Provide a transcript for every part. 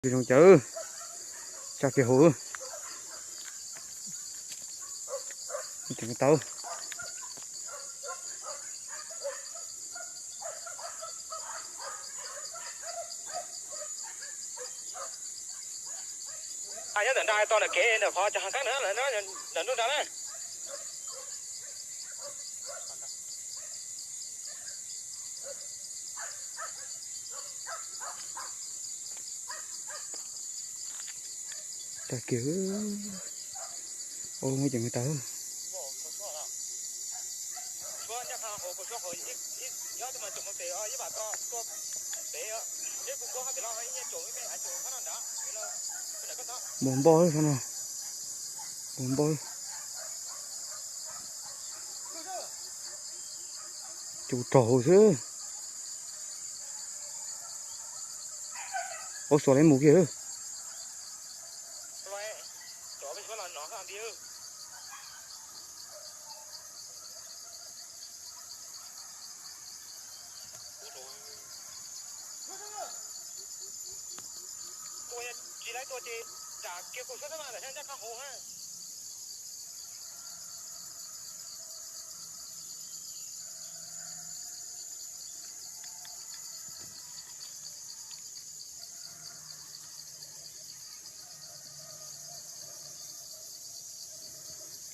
Zoo cawv, tsa kiag hauv, tau. Nyob ntawm nrad to ntawm kev ntawm qhov cov hav kab ntawd, ntawm nruab nrad na. Tag kiag, ua muaj ceem tau. Npau npoj no, npau npoj. Cus raug xwb. Ua xuas li mus kiag.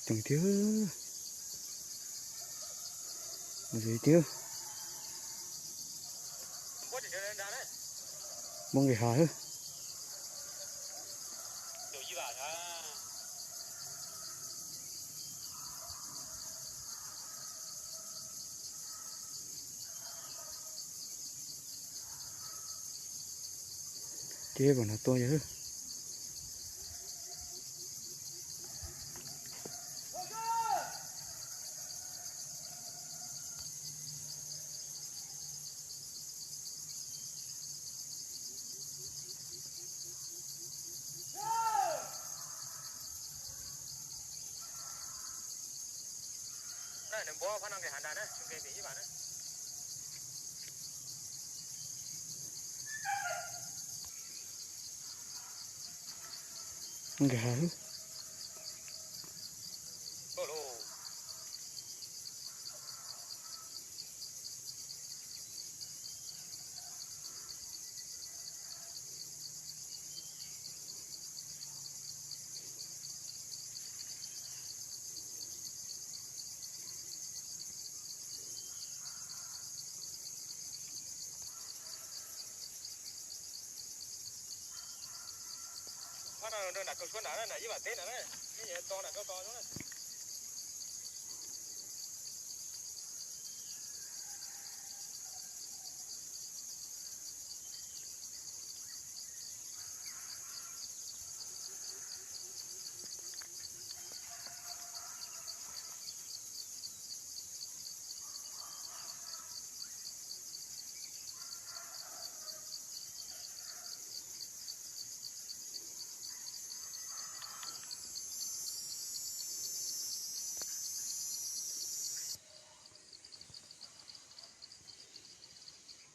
Ceev tiag. Ntxiv tiag. Npua nqis hav. Ces vam no tua yog. Nqis hav.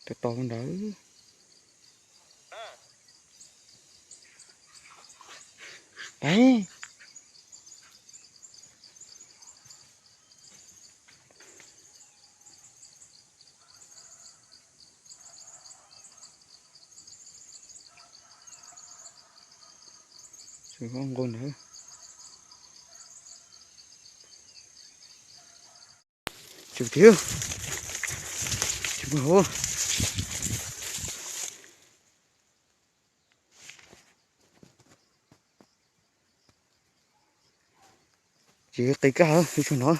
Tau tau ntawd. Nqus ntawd. Tsis tiag, tsis muaj hauv. Ces qis kab hauv, ib tsuag no.